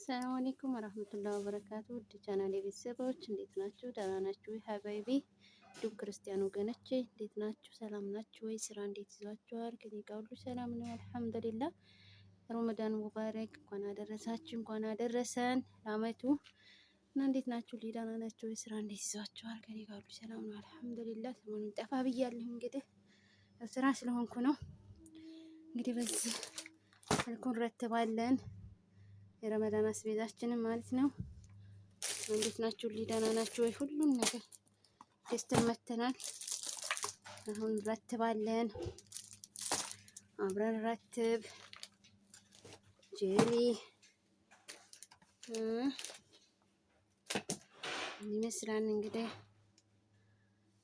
ሰላም አለይኩም ወራህመቱላሂ ወበረካቱ። ውድ ቻናሌ ቤተሰቦች እንዴት ናችሁ? ደህና ናችሁ ወይ? حبايبي እንዲሁም ክርስቲያን ወገኖቼ እንዴት ናችሁ? ሰላም ናችሁ ወይ? ስራ እንዴት ይዟችኋል? ከኔ ጋር ሁሉ ሰላም ነው አልሐምዱሊላህ። ረመዳን ሙባረክ። እንኳን አደረሳችሁ፣ እንኳን አደረሰን ለአመቱ እና እንዴት ናችሁ? ደህና ናችሁ ወይ? ስራ እንዴት ይዟችኋል? ከኔ ጋር ሁሉ ሰላም ነው አልሐምዱሊላህ። ሰሞኑን ጠፋ ብያለሁ። እንግዲህ ስራ ስለሆንኩ ነው። እንግዲህ በዚህ መልኩ እንረትባለን የረመዳን አስቤዛችንን ማለት ነው። እንዴት ናችሁ? ደህና ናችሁ ወይ? ሁሉም ነገር ገዝተን መተናል። አሁን እንረትባለን። አብረን ረትብ ጄሊ ይመስላል። እንግዲህ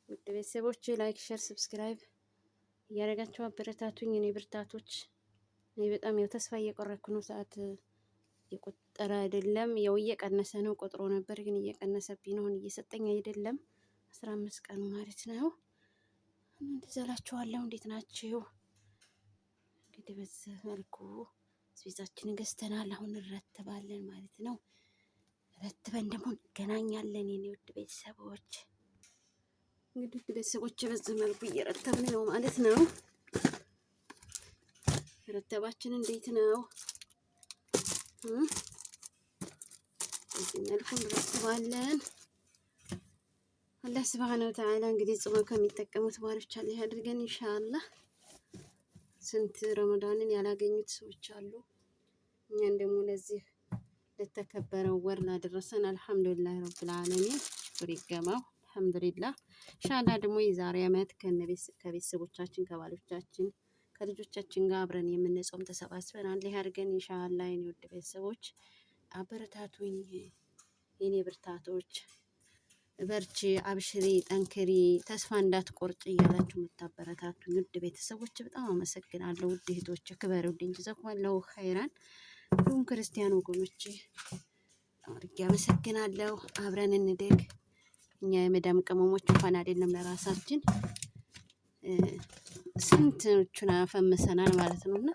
ውድ ቤተሰቦች like፣ share፣ subscribe እያደረጋችሁ አበረታቱኝ። እኔ ብርታቶች እኔ በጣም ያው ተስፋ እየቆረኩ ነው። ሰዓት እየቆጠረ አይደለም፣ ያው እየቀነሰ ነው። ቆጥሮ ነበር ግን እየቀነሰብኝ ነው። አሁን እየሰጠኝ አይደለም። 15 ቀኑ ማለት ነው። እንደዛ እላችኋለሁ። እንዴት ናችሁ? እንግዲህ በዚህ መልኩ አስቤዛችንን ገዝተናል። አሁን እንረትባለን ማለት ነው። ረትበን ደግሞ እንገናኛለን የኔ ውድ ቤተሰቦች። እንግዲህ ውድ ቤተሰቦች በዚህ መልኩ እየረተብን ነው ማለት ነው። ረተባችን እንዴት ነው? በዚህ መልኩ እንረትባለን። አላህ ስብሐነ ወተዓላ እንግዲህ ጽሞ ከሚጠቀሙት ባሮች አላህ ያድርገን ኢንሻአላህ። ስንት ረመዳንን ያላገኙት ሰዎች አሉ። እኛን ደግሞ ለዚህ ለተከበረው ወር ላደረሰን አልሐምዱሊላህ ረብል ዓለሚን ሽኩር ይገባው። አልሐምዱሊላህ ኢንሻአላህ ደግሞ የዛሬ ዓመት ከቤተሰቦቻችን ከባሎቻችን ከልጆቻችን ጋር አብረን የምንጾም ተሰባስበን አላህ ያድርገን ኢንሻአላህ። የኔ ውድ ቤተሰቦች አበረታቱኝ፣ የኔ ብርታቶች፣ በርቺ፣ አብሽሪ፣ ጠንክሪ፣ ተስፋ እንዳትቆርጭ እያላችሁ የምታበረታቱኝ ውድ ቤተሰቦች በጣም አመሰግናለሁ። ውድ እህቶች ክበሩልኝ። ጀዛኩሙላሁ ኸይራን። እንዲሁም ክርስቲያን ወገኖቼ አድርጌ አመሰግናለሁ። አብረን እንደግ። እኛ የመዳም ቅመሞች እንኳን አይደለም ለራሳችን ስንቶቹን አፈምሰናል ማለት ነው። እና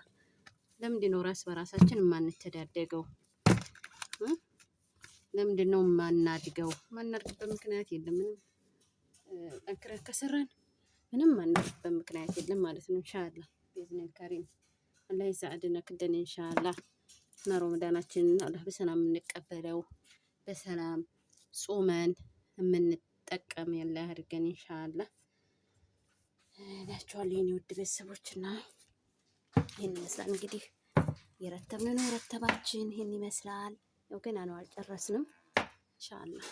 ለምንድን ነው ራስ በራሳችን የማንተዳደገው? ለምንድን ነው የማናድገው? የማናድግበት ምክንያት የለም። ምንም ጠንክረን ከሰራን ምንም ማናድግበት ምክንያት የለም ማለት ነው። ኢንሻአላህ ቢዝኒል ከሪም አላህ ይሳዕድና ክደን ኢንሻአላህ። እና ረመዳናችንን አላህ በሰላም የምንቀበለው በሰላም ጾመን የምንጠቀም ያለ አድርገን ኢንሻአላህ እላችኋለሁ የኔ ውድ ቤተሰቦች። እና ይህን ይመስላል እንግዲህ የረተብን ነው። ረተባችን ይህን ይመስላል። ያው ገና ነው፣ አልጨረስንም። ኢንሻአላህ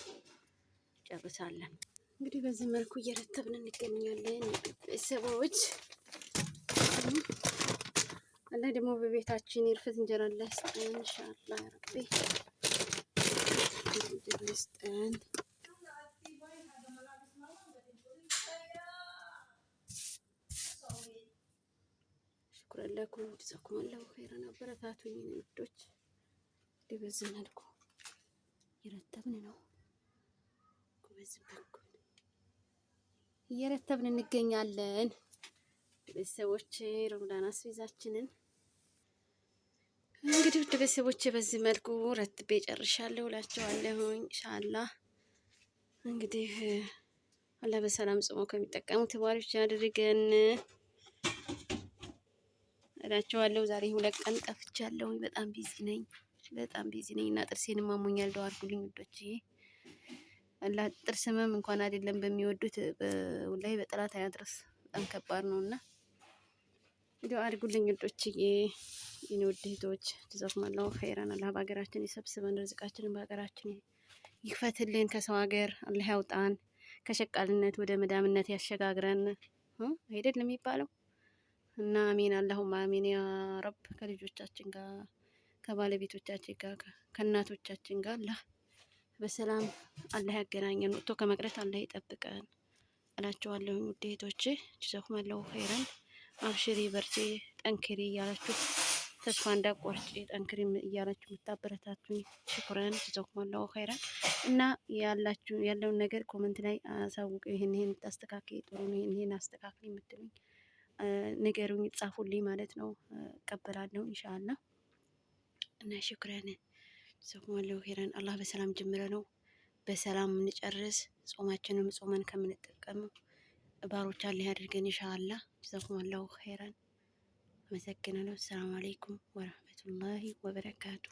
ጨርሳለን። እንግዲህ በዚህ መልኩ እየረተብን እንገኛለን ቤተሰቦች። አላህ ደግሞ በቤታችን የርፍት እንጀራ አላህ ይስጠን ኢንሻአላህ። ያ ረቢ እንጀራ ይስጠን። ሽኩረን ለኩም ጀዛኩሙላሁ ኸይረን። አበረታቱኝ የኔ ውዶች። እንግዲህ በዚህ መልኩ እየረተብን ነው። በዚህ በኩል እየረተብን እንገኛለን ቤተሰቦች ረመዳን አስቤዛችንን እንግዲህ ውድ ቤተሰቦቼ በዚህ መልኩ ረትቤ ጨርሻለሁ እላቸዋለሁኝ። ኢንሻአላህ እንግዲህ አላህ በሰላም ጽሞ ከሚጠቀሙት ባሮች ያድርገን እላቸዋለሁ። ዛሬ 2 ቀን ጠፍቻለሁ። በጣም busy ነኝ፣ በጣም busy ነኝ እና ጥርሴንም አሞኛል። ዱአ አድርጉልኝ ውዶቼ። አላህ ጥርስ ህመም እንኳን አይደለም በሚወዱት ወላሂ በጠላት አያድርስ። በጣም ከባድ ነውና ዱአ አድርጉልኝ ውዶችዬ፣ የኔ ውድ እህቶች። ጀዛኩሙላሁ ኸይረን። አላህ በሀገራችን ይሰብስበን፣ ርዝቃችንን በሀገራችን ይክፈትልን፣ ከሰው ሀገር አላህ ያውጣን፣ ከሸቃልነት ወደ መዳምነት ያሸጋግረን አይደል የሚባለው እና አሚን፣ አላሁማ አሚን ያ ረብ። ከልጆቻችን ጋር ከባለቤቶቻችን ጋር ከእናቶቻችን ጋር አላህ በሰላም አላህ ያገናኘን፣ ወጥቶ ከመቅረት አላህ ይጠብቀን እላቸዋለሁ። ውድ እህቶቼ ጀዛኩሙላሁ ኸይረን። አብሽሪ፣ በርቺ፣ ጠንክሪ እያላችሁ ተስፋ እንዳትቆርጪ ጠንክሪ እያላችሁ የምታበረታቱኝ ሽኩረን ጀዛኩሙላሁ ኸይረን። እና ያላችሁ ያለውን ነገር comment ላይ አሳውቁ። ይሄን ይሄን ታስተካክይ ጥሩ ነው፣ ይሄን ይሄን አስተካክይ የምትሉኝ ንገሩኝ፣ ጻፉልኝ ማለት ነው። እቀበላለሁ ኢንሻአላህ። እና ሽኩረን جزاكم الله خيرا። አላህ በሰላም ጀምረ ነው በሰላም እንጨርስ። ጾማችንም ጾመን ከምንጠቀም ባሮች አላህ ያድርገን ኢንሻአላህ። جزاكم الله خيرا። አመሰግናለሁ። السلام عليكم ورحمة الله وبركاته።